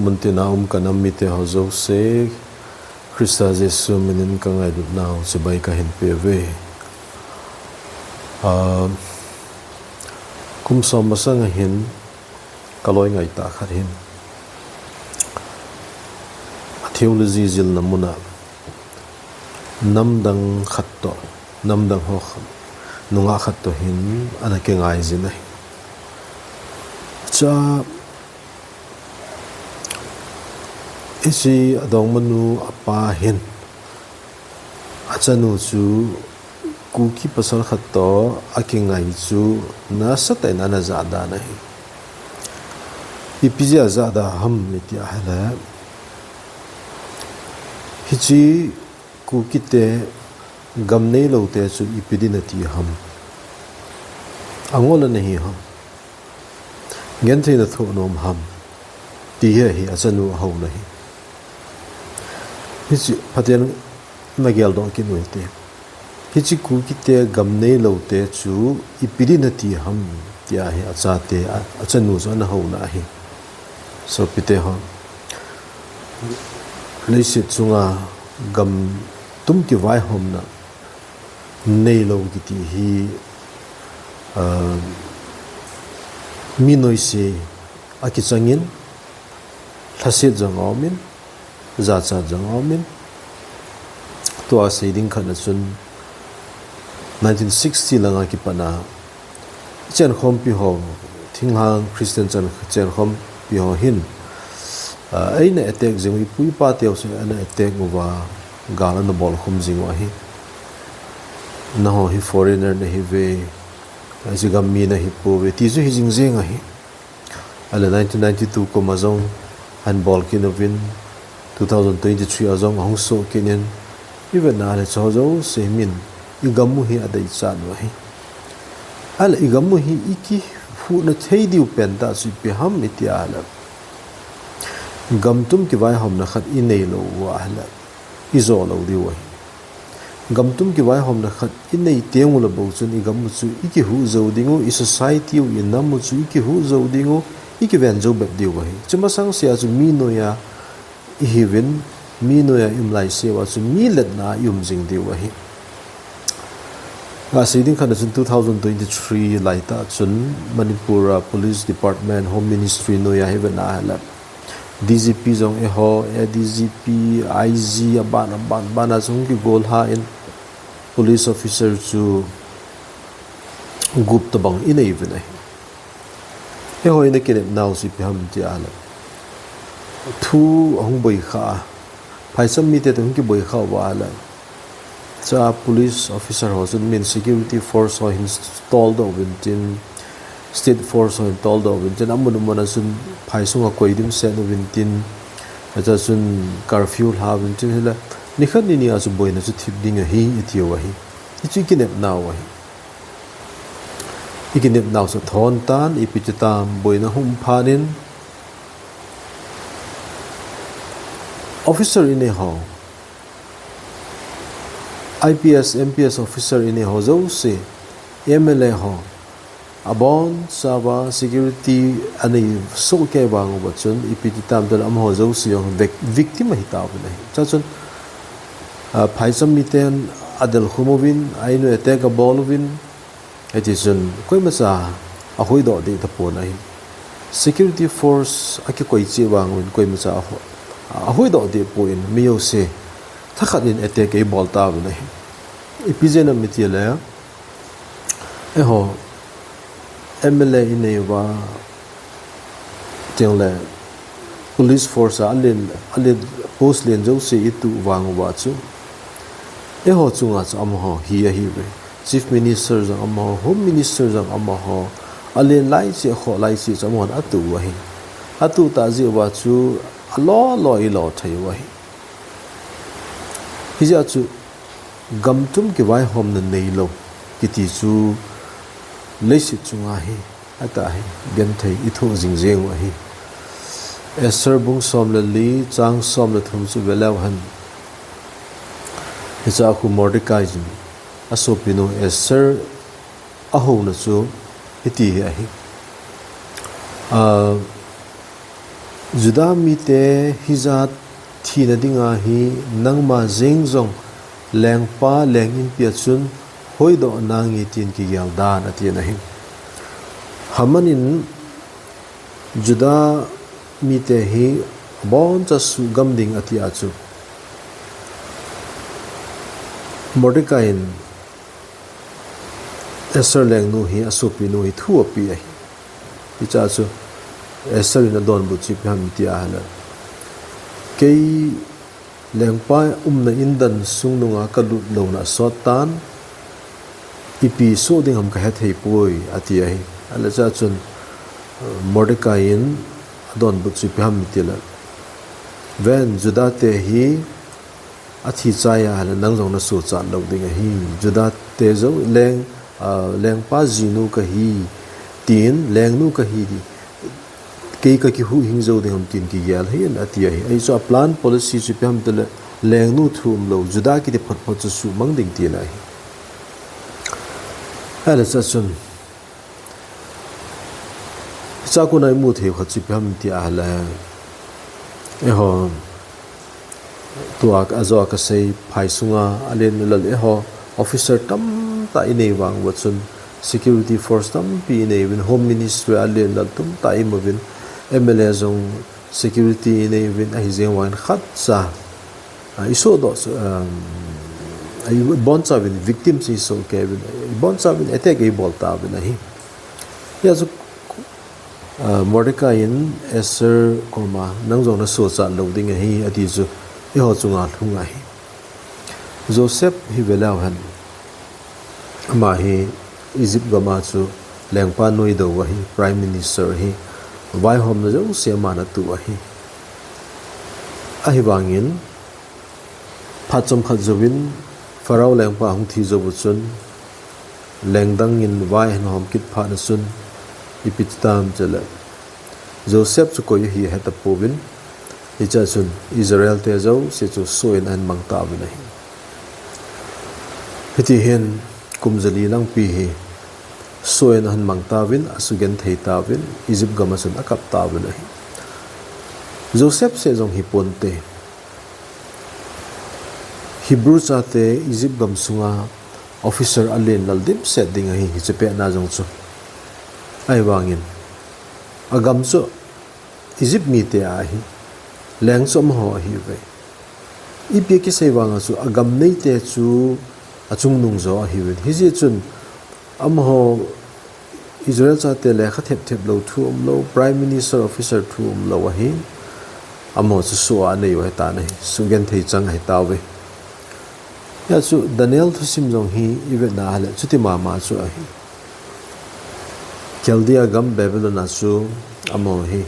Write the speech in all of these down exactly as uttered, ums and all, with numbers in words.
Muntina um kanam mite ho jouse, Christa Jesu minin kangailutnau chibai kahin peuve. Ah, kum som masang ahin, kaloi ngaitah khat hin, a theology jilna muna namdang khat toh, namdang ho khat, nungah khat toh hin ana kingai jin ahi. Cha, hiche adongmanu apa hin, achanu chu Kuki pasal khat toh akingai chu nasatah in ana jahda ahi. Ipi jeh a jahda ham iti ahile, hiche Kukite gam neilou te chu ipi din ati ham, angol ana hi ham, gentheina thoh nom ham, ti hi ahi achanu ahouna hi. Hiche phaten nageldoh kit u hite. Hiche Kukite gam neilou te chu ipi din ati ham, tia hi achate, a, achanu chu ana houna ahi. Sopite ho, leiset chunga gam tum kivaihomna neilou kiti hi, ah, mi noise akichangin, lhaset jong aumin, jachat jong aumin. Tua sei ding khatna chun nineteen sixty langa kipatna chenkhompi ho, thinglhang Christian chen, chenkhompi ho hin, ah, eina attack jing u, ipu ipa teu chu ana attack uva, gal ana bolkhum jing u ahi. Nangho hi foreigner nahiuve, hiche gam mi nahipouve, ti chu hi jing jeng ahi. Ahile nineteen ninety-two kuma jong ahin bol kit uvin, two thousand twenty-three a jong ahung soh kit in, ivet na ahile chu jouse min, igam u hi adeichat u ahi. Ahile igam u hi ikihuhna thei diu pentah chu ipi ham iti ahile, gam tum kivaihomna khat ineilou u ahile, ijo lou diu ahi. Gam tum kivaihomna khat inei teng u le bou chun igam u chu ikihuh jou ding u, i society u, inam u chu ikihuh jou ding u, ikiven jou bep diu ahi. Chu masang se a chu mi noiya ihiuvin, mi noiya i um laise uva chu mi letna a i um jing diu ahi. Nga sei ding khatna chun two thousand twenty-three laitah chun Manipur a Police Department, Home Ministry noiya hi vetna ahile, D G P jong eiho, A D G P, I G, aban, aban, aban a chu hung kigolha in, police officer chu gup tobang inei uvin ahi. Eiho ina kinepnau chu ipi ham tia ahile, thu ahung boikha a, phaicham mite toh hung kiboikha uva ahile, cha police officer ho chun min security force ho hin toldoh uvin tin, state force ho hin toldoh uvin tin, amun amun a chun phai sunga koi dimset uvin tin, acha chun curfew lha uvin tin, hile nikhat nini a chu boina chu thip ding ahi, itiu ahi. Hichu ikinepnau ahi. Ikinepnau chu athon tan, ipi ti tam, boina hung um phat in, officer inei ho, I P S, M P S officer inei ho jouse, M L A ho, abonchauva security anei sohkei vang uva chun, ipi ti tam tile amaho jouse jong vic-, victim ahi tauvin ahi. Chuchun, ah, phaicham miten adelkhum uvin, a in u attack abol uvin, hitichun koimacha ahuhdoh deh tapon ahi. Security force akikoi cheh vang uvin koimacha ahu-, ahuhdoh deh pon, mi jouse thakhat in attack eibol tauvin ahi. Ipi jeh ham itile, eiho, M L A inei uva, chule police force a alen, alen post len jouse ituh vang uva chu, eiho chunga chu amaho hi ahiuve. Chief Minister jong amaho, Home Minister jong amaho, alen lai cheh, akhoh lai cheh chu amahon atuh u ahi. Atuh tah jeh uva chu alo lo ilo thei u ahi. Hijeh a chu gam tum kivaihomna neilou kiti chu leiset chunga hi, atah hi, genthei ithoh jing jeng u ahi. Esther bung som le li, chang som le thum chu veleu hen. Hichea khu Mordecai jin asopinu Esther ahouna chu hiti hi ahi. Ah, Juda mite hijat thina dinga hi nangma jeng jong lengpa leng inpi a chun hoidoh nange tin kigel dan atin ahi. Haman in Juda mite hi aboncha sugam ding ati a chu Mordecai in Esther lengnu hi asopinu hi thu ape ahi. Hiche a chu Esther in adonbut chu ipi ham tia ahile, kei lengpa umna indan sung nunga kalut louna asot tan, ipi soh ding ham kahethei poi ati ahi. Ahile chua chun, uh, Mordecai in adonbut chu ipi ham itile, ven, Juda te hi athi chai ahile nang jong nasochat lou ding ahi. Juda te jong leng, ah, lengpa jinu kahi, tin lengnu kahi ti, kei kakihuhhing jou ding ham tin kigel ahin ati ahi. Ahi chu a plan policy chu ipi ham itile lengnu thu umlou, Juda kiti photphot chu suhmang ding tina ahi. Ahile chua chun Hiche a kona imu thei khat chu ipi ham tia ahile, eiho, tua ajo a kasei phai sunga alen lal eiho, officer tamtah inei vang uva chun, security force tampi inei uvin, Home Ministry a alen lal tamtah imu uvin, M L A jong security inei uvin, ahi jeng vangin khatcha, ah, isohdoh, um, ibonchauvin victim chu isoh kei uvin, ibonchauvin attack ibol tauvin ahi. Hijeh chun, ah, Mordecai in Esther koma, nang jong nasochat lou ding ahi, ati chu eiho chunga lhung ahi. Joseph hi veleu hen, ama hi Egypt gam a chu lengpa noidou ahi, Prime Minister ahi, vaihomna jouse aman atoh ahi. Ahivangin, phat chomkhat jouvin, Pharaoh lengpa ahung thi jou u chun, lengdang in vai ahin hom kit phat na chun, ipi ti tam itile, Joseph chu koi ahi ahetapouvin, hichea chun Israel te jouse chu soh in ahin mang tauvin ahi. Hiti hin kum jali langpi hi soh in ahin mang tauvin, asugenthei tauvin, Egypt gam a chun akap tauvin ahi. Joseph seh jong hiponte, Hebrew chate Egypt gam sunga officer alen lal dimset ding ahi, hiche pet na jong chu. Ahivangin, agam chu Egypt mite a ahi, leng chu amaho ahiuve. Ipi akisei vanga chu agam neite chu achungnung jo ahiuvin. Hijeh chun amaho Israel chate lekha thepthep lou thu umlou, Prime Minister officer thu umlou ahi. Amaho chu soh a anei u ahitan ahi, sugenthei chang ahitauve. Hijeh chun Daniel thusim jong hi ivetna ahile chuti mama chu ahi. Chaldea gam Babylon a chu amaho hi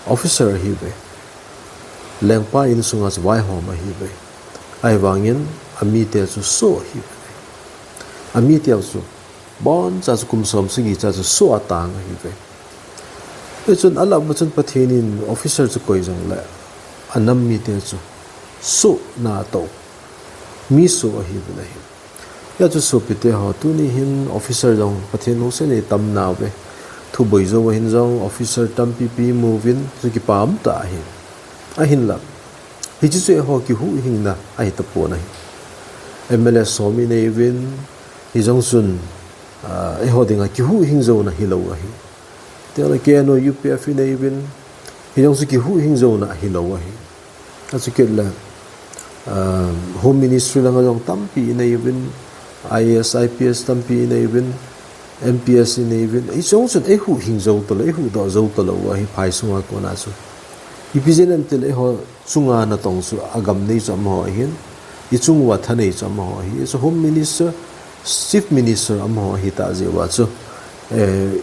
officer ahiuve. Lengpa insunga chu vaihom ahiuve. Ahivangin amite chu soh ahiuve. Amiteu chu boncha chu kum som sagi cha chu soh a atang ahiuve. Hichun alah uva chun Pathen in officer chu koi jongle anam mite chu sohna atou, mi soh ahiuvin ahi. Hijeh chun sopite ho, tuni hin officer jong Pathen lungset in itam nauve. Thuboi jou ahin jong officer tampipi imuvin, chu kipah umtah ahi. Ahinla, hiche chu eiho kihuhhingna ahitapon ahi. M L A som inei uvin, hijong chun, ah, eiho dinga kihuhhing jouna hilou ahi. Tengle K N O U P F inei uvin, hijong chu kihuhhing jouna ahilou ahi. Achukit le, ah, Home Ministry langa jong tampi inei uvin, I A S, I P S tampi inei uvin, M P S inei uvin, hichong chun eihuhhing jou talou, eihuhdoh jou talou ahi phai sunga kona chu. Ipi jeh inem itile eiho chunga natong chu agam nei chu amaho ahin, ichung uva thanei chu amaho ahi. Hichu Home Minister, Chief Minister amaho ahitah jeh uva chu, eh,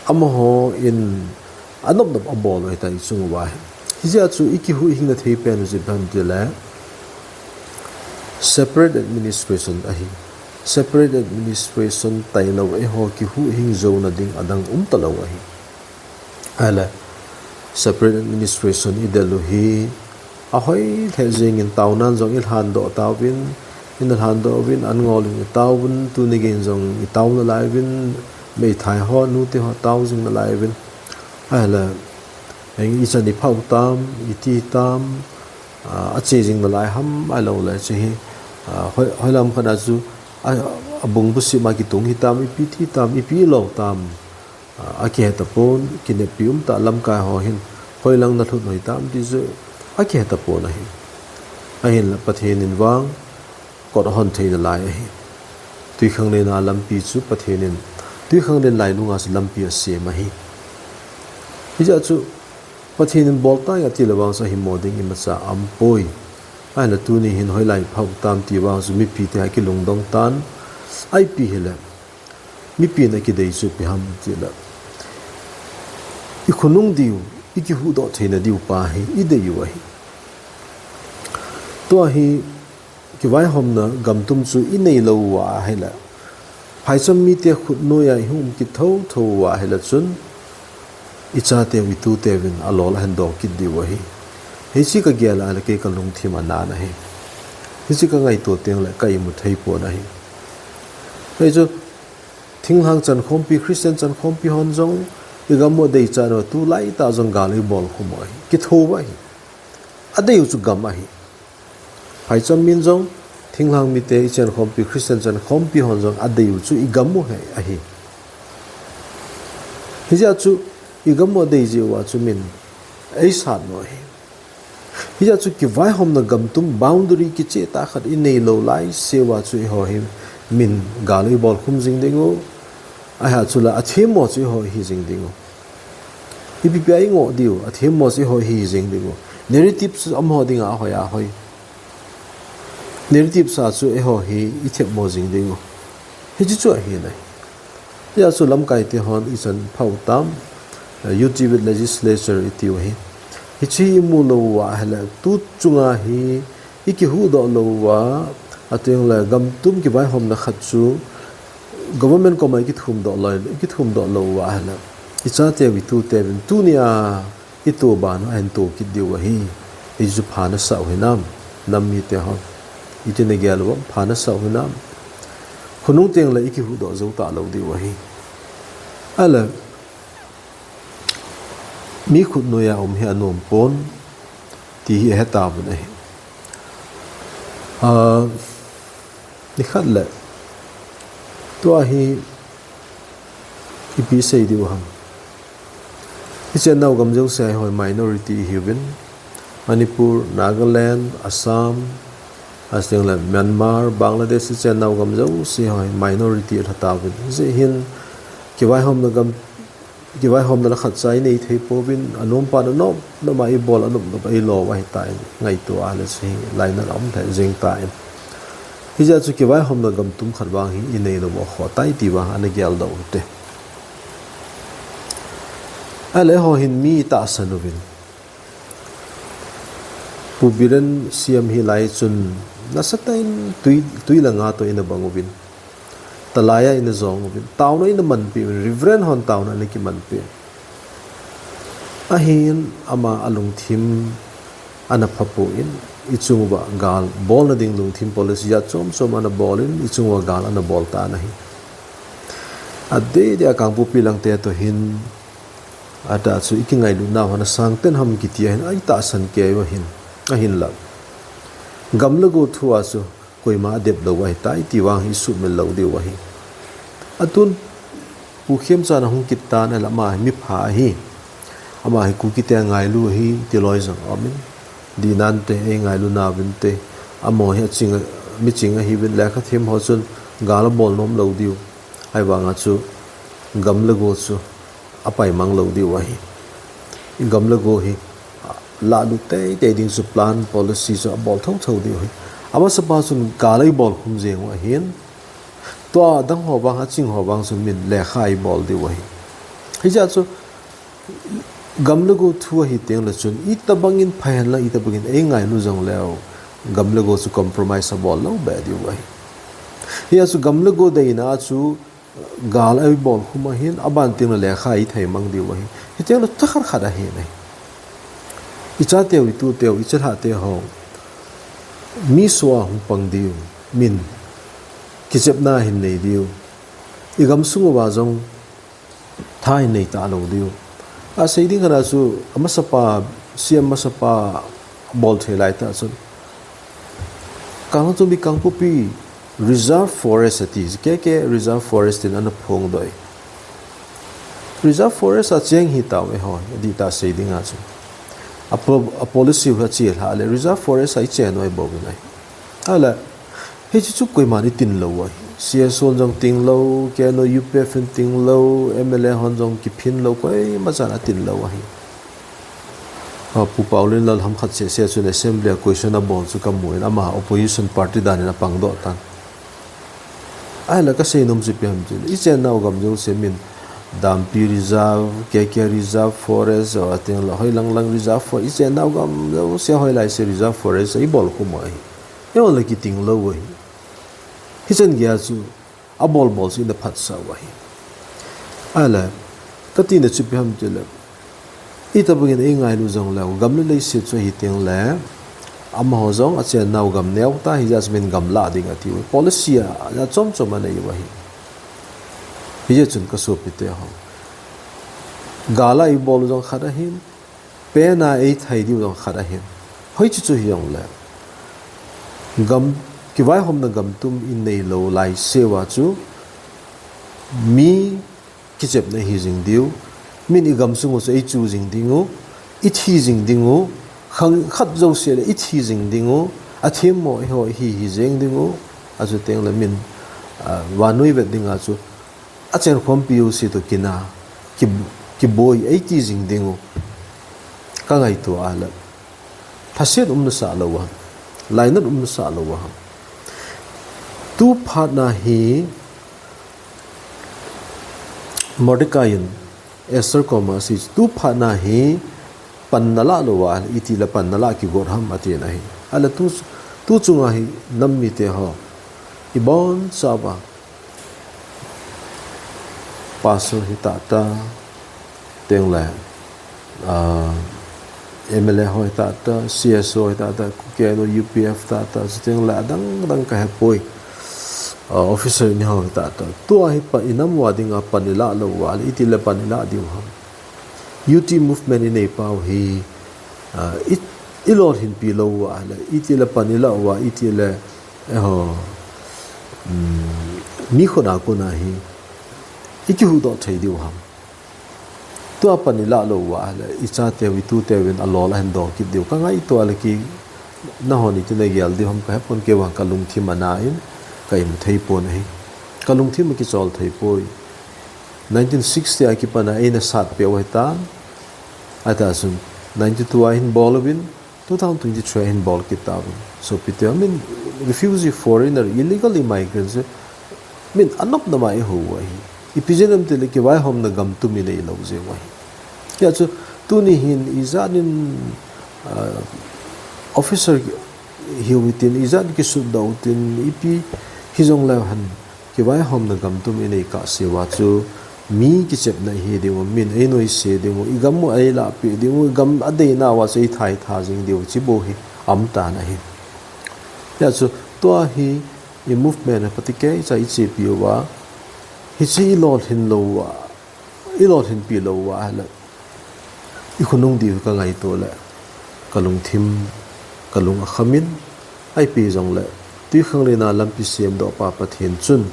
amaho in anop nop abol u ahitai ichung uva hin. Hijeh a chu ikihuhhingna thei pen u chu ipi ham itile, separate administration ahi. Separate administration tailou eiho kihuhhing jouna ding adang umtalou ahi. Ahile, separate administration idel u hi ahoi lheh jengin, taonan jong ilhandoh tauvin, ina lhandoh uvin, an ngol in itaovun, tuni geiyin jong itao nalai uvin, meithai ho, nute ho tao jing nalai uvin. Ahile, Ichan iphau tam, iti tam, ache jing nalai ham ahilou le chu hi, hoilam khat a chu abung busima kitung hitam, ipi ti tam, ipi lou tam, akihe tapon. Kineppi umtah lamkai ho hin hoilang nalhut hoi tam ti chu akihe tapon ahi. Ahinla Pathen in vang kot ahon thei nalai ahi. Twikhanglen a lampi chu Pathen in, twikhanglen lainunga chu lampi asem ahi. Hijeh chu Pathen in bol tai ati le vang chu ahimo ding imacha aumpoi. Ahinla tuni hin hoilai phau tam ti vang chu mipite akilungdong tan. Ipi hile mipin akidei chu ipi ham tile, ikhonung diu, ikihuhdoh theina diu pa hi idei u ahi. Tua hi kivaihomna gamtum chu inei lou uva ahile, phaicham mite khutnoiya ihung um kit thouthou uva ahile chun, ichateu ituteuvin alol ahin do kit diu ahi. Hiche kagel a le kei kalungthim anan ahi. Hiche kangaito tengle ka imu theipon ahi. Hichu thinglhang chankhompi, Christian chankhompi hon jong igam u adeichat uva tulaitah jong gal eibolkhum u ahi. Kithou ahi. Adei u chu gam ahi. Phaicham min jong, thinglhang mite, ichankhompi, Christian chankhompi hon jong adei u chu igam u hi ahi. Hijeh chu igam u adei jeh uva chu min eisat u ahi. Hijeh chu kivaihomna gamtum boundary kichehtah khat inei lou laiseuva chu eiho hi min gal eibolkhum jing ding u, ahia chule athemmo chu eiho hi jing ding u. Ipi pia ingoh diu, athemmo chu eiho hi jing ding u. Narrative chu amaho dinga ahoi ahoi. Narrative sa chu eiho hi ithemmo jing ding u. Hiche chu ahi nai. Hijeh chu lamkaite hon ichan phau tam, U T V legislature itiu hi. Hiche imu lou uva ahile tu chunga hi ikihuhdoh lou uva, atengle gamtum kivaihomna khat chu government koma ikithumdoh lou, ikithumdoh lou uva ahile, ichateu ituteuvin tunia ito ban u ahin to kit diu ahi. Hichu pha nasah u hinam, nam mite hon? Iti nagel uvem, pha nasah u hinam? Khonung tengle ikihuhdoh jou talou diu ahi. Ahile mi khutnoiya um hi anompon ti hi ahetauvin ahi. Nikhat le tua hi ipi sei diu ham? Hiche nao gam jouse hi hoi minority ihiuvin, Manipur, Nagaland, Assam, atengle Myanmar, Bangladesh, hiche nao gam jouse hi hoi minority alhatauvin. Hijeh hin kivaihomna gam, kivaihomna la khatcha inei theipouvin, anompa anom, noma ibol anom, noma ilo ahitan, ngaito a le chu hi lainat aum lheh jeng tan. Hijeh chu kivaihomna gamtum khat vang hi inei lou u akhoh tai ti vang ana geldoh u hite. Ahile eiho hin mi itahsan uvin, Pu Biren C M hilai chun nasatah in twi, twi le nga toh ina bang uvin, talai a ina jong uvin, taona ina manpeh uvin, Reverend hon taona ana kimanpeh. Ahin ama alungthim ana phapon, ichung uva gal bolna ding lungthim policy jat chom chom ana bolin, ichung uva gal ana bol tan ahi. Adeh deh a Kangpokpi langte toh hin, atah chu ikingailutnau hon asangpen ham kiti ahin, itahsan kei u ahin, ahinla gam le go thua chu koima adep lou ahitai ti vang hi isuhmil lou diu ahi. Atun Pu Khemchand ahung kit tan ahile ama hi mipha ahi. Ama hi Kukite angailu ahi ti loi jong aumin, dihnante eingailu nauvinte, amaho hi aching, miching ahiuvin, lekha them ho chun gal abol nom lou diu, ahivanga chu gam le go chu apaimang lou diu ahi. Gam le go hi lahlut teitei ding chu plan policy chu abol thouthou diu ahi. Amasapa chun gal eibolkhum jeng u ahin, tua dang ho vang, aching ho vang chu min lekha eibol diu ahi. Hijeh chu gam le go thu ahi tengle chun itobangin phahenlang, itobangin eingailu jongleu, gam le go chu compromise abol lou beh diu ahi. Hijeh chu gam le go deina chu gal eibolkhum ahin, aban tengle lekha eithei mang diu ahi. Hitengle thakhat khat ahi nai. Ichateu, ituteu, ichelhahte ho mi soh a hung pang diu, min kichepna hin nei diu, igamsung uva jong tha hin nei talou diu, Asei ding khat a chu, amasapa, C M masapa bol thei lai ta chun, Kangchonbi Kangpokpi Reserve Forest ati, K K Reserve Forest tin ana phongdoh e. Reserve Forest a cheng hi tau e ho, adih ta sei ding a chu. A po-, a policy u hi achel ha le, Reserve Forest a ichen u ahi bou nai. Ahile, hiche chu koiman itin lou u ahi. C S O hon jong tin lou, K N O U P F in tin lou, M L A hon jong kiphin lou, koima chan atin lou u ahi. A, Pu Paolienlal ham khat seh seh chun assembly a question abol chu kamu in, ama opposition party dan in apang doh tan. Ahile kasei nom chu ipi ham itile, ichen nau gam jouse min Dampi Reserve, K K Reserve Forest, o, atin lou, hoilang lang Reserve Forest, ichen nau gam jouse hoilai se Reserve Forest a ibol khum u ahi. Eihon le kitin lou u ahi. Hichan geiya chu abol bol chu ina phatsah u ahi. Ahile, katina chu ipi ham itile, itobang in eingailu jongleu, gam le leiset chu ahi tengle, amaho jong achen nau gam neo ta, hijeh chun min gam lah ding atiu. Policy a, achom chom anei u ahi. Hijeh chun kasopite ho, gal a ibol u jong khat ahin, pen a eithai diu jong khat ahin. Hoiche chu hijongle, gam, kivaihomna gam tum inei lou lai seuva chu, mi kichepna ihi jing diu, min igam sung u chu eichu jing ding u, ithi jing ding u, khang khat jouse le ithi jing ding u, athemmo eiho ihi hi jeng ding u, achutengle min, a, vannoi vet dinga chu, achenkhompi jouse toh kina, ki, kiboi eiti jing ding u, kangaito a le, lhaset umnasah lou u ham, lainat umnasah lou u ham. Tu phatna hi Mordecai in Esther koma asei, tu phatna hi pan nalah lou uva, itile pan nalah kigot ham atin ahi. Ahile tu, tu chunga hi nam mite ho, ibonchauva, pastor hi tahtah, tengle, a, M L A ho hi tahtah, C S O hi tahtah, K N O U P F tahtah, chutengle adang dang kahepoi, a, officer ni ho hi tahtah. Tua hi pan, inam uva dinga pan ilah lou uva le, itile pan ilah diu ham. Youth movement inei pau hi, a, i, ilolhinpi lou uva le, itile pan ilah uva, itile, eiho, um, mi khut a kona hi ikihuhdoh thei diu ham. Tua pan ilah lou uva le, ichateu, ituteuvin alol ahin dong kit diu. Kangaito a le ki, nahon iti nagel diu ham kahepon, kei vang kalungthim ana in, ka imu thei pon ahi. Kalungthim akichol thei poi. Nineteen sixty a kipat a eina satpeh u ahitan. Ahita chun, ninety-two a hin bol uvin, two thousand twenty-three a hin bol kit tauvin. Sopite, I mean, refugee, foreigner, illegal immigrants, min anop nama ihou u ahi. Ipi jeh ham itile kivaihomna gam tum inei lou jeh u ahi. Hijeh chun, tuni hin ijat in, ah, officer hiu hitin, ijat in kisutdoh u hitin, ipi hijongleu hen, kivaihomna gam tum inei kahseuva chu, mi kichepna ihi diu, min einoise diu, igam u eilahpeh diu, igam adeina uva chu eithaitha jing diu, hiche bou hi aumtan ahi. Hijeh chun, tua hi i movement a phatecha ichepi uva, hiche ilolhin lou uva, ilolhinpi lou uva ahile, ikhonung diu kangaito le, kalungthim, kalung akhamin, ahipi jongle, twikhanglen a lampi semdoh pa Pathen chun,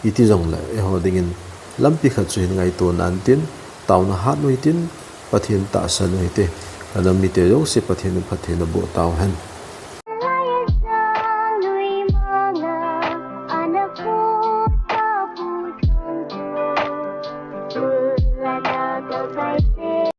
iti jongle, eiho dingin, lampi khat chu hin ngaito nan tin, taona hat u hitin, Pathen tahsan u hite, anam mite jouse Pathen in phatthei naboh tauhen.